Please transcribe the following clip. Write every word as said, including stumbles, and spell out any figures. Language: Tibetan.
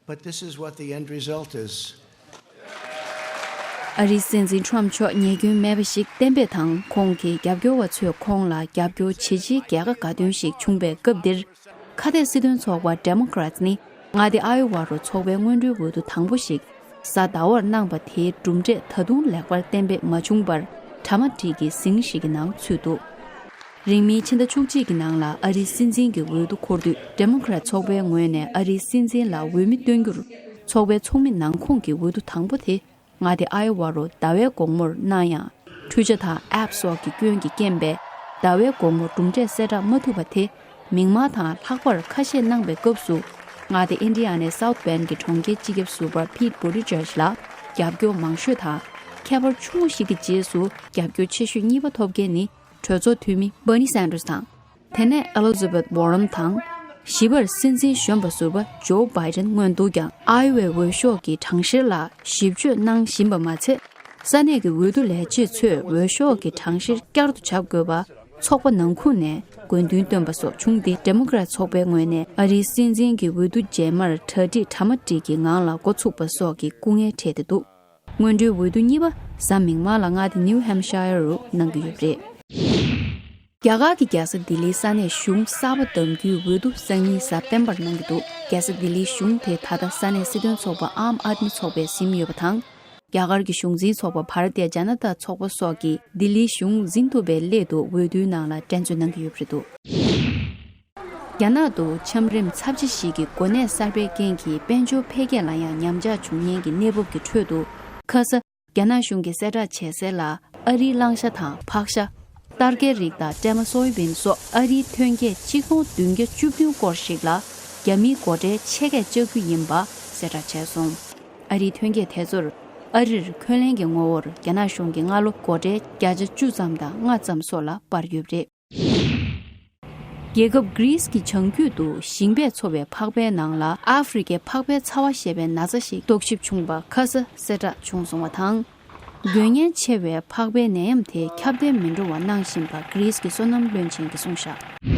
But this is what the end result is. ཨ་རིའི་སྲིད་འཛིན་ཁྲོམ་མཆོག་ཉེས་སྐྱོན་མེད་པ་ཞིག་གཏན་འབེབས་དང་ཁོང་གི་རྒྱབ་སྐྱོར་བ་ཚོས་ཁོང་ལ་རྒྱབ་སྐྱོར་བྱེད་ཆེད་རྒྱལ་ཁ་དགའ་སྟོན་ཞིག་བྱུང་བའི་སྐབས་འདིར། ཁ་གཏད་སྲིད་དོན་ཚོགས་པ་Democrats་ནི་མངའ་སྡེ་Iowa་རུ་ཚོགས་པའི་སྔོན་འགྲོའི་འོས་བསྡུ་དང་པོ་ཞིག་གཟའ་ཟླ་བར་གནང་པ་དེའི་གྲུབ་འབྲས་ད་དུང་ལེགས་པར་གཏན་འབེབས་མ་བྱུང་བར་གྲ་མ་སྒྲིག་གི་ཟིང་ཞིག་གི་ནང་ཚུད་འདུག་རིང་མིན་ཕྱི་ཟླ་བཅུ་གཅིག་གི་ནང་ལ་ཨ་རིའི་སྲིད་འཛིན་གྱི་འོས་བསྡུ་འཁོར་དུས་Democrat་ཚོགས་པའི་ངོས་ནས་ཨ་རིའི་སྲིད་འཛིན་ལ་འོས་མི་བཏོན་རྒྱུར་ཚོགས་པའི་ཚོགས་མི་ནང་ཁོངས་ཀྱི་འོས་བསྡུ་དང་པོ་དེ་མངའ་སྡེ་Iowa་རུ་ཟླ་བའི་དགོང་མོར་གནང་ཡང་འཕྲུལ་ཆ་དང་app་སོགས་ཀྱི་སྐྱོན་གྱི་རྐྱེན་པས་ཟླ་བའི་དགོང་མོ་གྲུབ་འབྲས་གསལ་བསྒྲགས་མ་ཐུབ་པ་དེ་མིག་དམར་དང་ལྷག་པར་ཁ་ཤས་གནང་པའི་སྐབས་སུ་མངའ་སྡེ་Indiana་ནས་South Bend་གྱི་གྲོང་ཁྱེར་སྤྱི་ཁྱབ་ཟུར་པ་Pete Buttigieg་ལ་རྒྱབ་སྐྱོར་མང་ཤོས་དང་ཁྱད་པར་ཆུང་ངུ་ཞིག་གི་རྗེས་སུ་རྒྱབ་སྐྱོར་ཆེ་ཤོས་གཉིས་པ་ཐོབ་མཁན་ནི་གྲོས་ཚོགས་འཐུས་མི་Bernie Sanders་དང་། དེ་ནས་Elizabeth Warren་དང་། བཞི་པར་སྲིད་འཛིན་གཞོན་པ་ཟུར་པ་Joe Biden་མངོན་འདུག་ཀྱང་Iowa་འོས་ཤོག་གི་གྲངས་བཤེར་ལ་ཞིབ་དཔྱོད་གནང་བཞིན་པ་མ་ཚད། ས་གནས་ཀྱི་འོས་བསྡུ་ལས་བྱེད་ཚོས་འོས་ཤོག་གི་གྲངས་བཤེར་བསྐྱར་དུ་བྱ་དགོས་པ་ཚོགས་པ་ནང་ཁུལ་ནས་དགོས་འདུན་བཏོན་པ་སོགས་བྱུང་སྟེ་Democrat་ཚོགས་པའི་ངོས་ནས་ཨ་རིའི་སྲིད་འཛིན་གྱི་འོས་བསྡུ་རྗེས་མར་གྲ་སྒྲིག་གྲ་མ་སྒྲིག་གི་ངང་ལ་འགོ་ཚུགས་པ་སོགས་ཀྱི་སྐུ་ངལ་འཕྲད་དེ་འདུག་སྔོན་འགྲོའི་འོས་བསྡུ་གཉིས་པ་གཟའ་མིག་དམར་ལ་མངའ་སྡེ་New Hampshire་རུ་གནང་གི་ཡོད་པ་རེད། རྒྱ་གར་གྱི་རྒྱལ་ས་ལྡི་ལིའི་ས་གནས་གཞུང་གསར་པ་བདམས་རྒྱུའི་འོས་བསྡུ་སང་ཉིན་གཟའ་སྤེན་པར་གནང་གི་འདུག་རྒྱལ་ས་ལྡི་ལིའི་གཞུང་དེ་ད་ལྟ་ས་གནས་སྲིད་དོན་ཚོགས་པ་Aam Aadmi་ཚོགས་པས་ཟིན་ཡོད་པ་དང་། རྒྱ་གར་གྱི་གཞུང་འཛིན་ཚོགས་པ་Bharatiya Janata་ཚོགས་པ་སོགས་ཀྱིས་ལྡི་ལིའི་གཞུང་འཛིན་ཐུབ་པའི་སླད་དུ་འོས་བསྡུའི་ནང་ལ་འགྲན་རྩོད་གནང་གི་ཡོད་པ་རེད་འདུག་རྒྱ་ནག་ཏུ་ཆམ་རིམས་ཚབས་ཆེ་ཞིག་གི་འགོ་ནད་གསར་པའི་རྐྱེན་གྱིས་དཔལ་འབྱོར་འཕེལ་རྒྱས་ལ་ཡང་ཉམས་ཆག་བྱུང་ཉེན་གྱི་གནས་བབ་ཀྱི་ཁྲོད་དུ། ཁ་ས། རྒྱ་ནག་གཞུང་གིས་གསལ་བསྒྲགས་བྱས་གསལ་ལ། ཨ་རིའི་གླང་ཤ་དང་ཕག་ཤ། སྟར་གའི་རིགས་དང་སྲན་མ་སོ་ཡ་བིན་སོགས་ཨ་རིའི་ཐོན་སྐྱེད་གཅིག་སྟོང་བདུན་བརྒྱ་བཅུ་བདུན་སྐོར་ཞིག་ལ་རྒྱ་མིའི་སྒོ་ཁྲལ་ཆེ་སྐད་བཅག་རྒྱུ་ཡིན་པ་གསལ་བསྒྲགས་བྱས་སོང་། ཨ་རིའི་ཐོན་སྐྱེད་དེ་ཚོར་ཨ་རིར་འཁོན་ལན་གྱི་ངོ་བོར་རྒྱ་ནག་གཞུང་གིས་སྔ་ལོ་སྒོ་ཁྲལ་བརྒྱ་ཆ་བཅུ་ཙམ་དང་ལྔ་ཙམ་སོགས་ལ་སྤར་ཡོད་པ་རེད། རྒྱལ་ཁབ་གྷི་རིས་ཀྱི་བྱང་རྒྱུད་དུ་ཞིང་པས་འཚོ་བའི་ཕག་པའི་ནང་ལ་ཨ་ཧྥེ་རི་ཁའི་ཕག་པའི་ཚ་བ་ཞེས་པའི་ན་ཚ་ཞིག་རྟོག་ཞིབ་བྱུང་བ་ཁ་ས་གསལ་བསྒྲགས་བྱུང་སོང་བ་དང་། དགོས་ངེས་ཆེ་བའི་ཕག་པའི་ནད་ཡམས་དེ་ཁྱབ་གདལ་མི་འགྲོ་བ་གནང་བཞིན་པ་གྷི་རིས་ཀྱི་སོ་ནམ་བློན་ཆེན་གྱིས་གསུངས་བཞག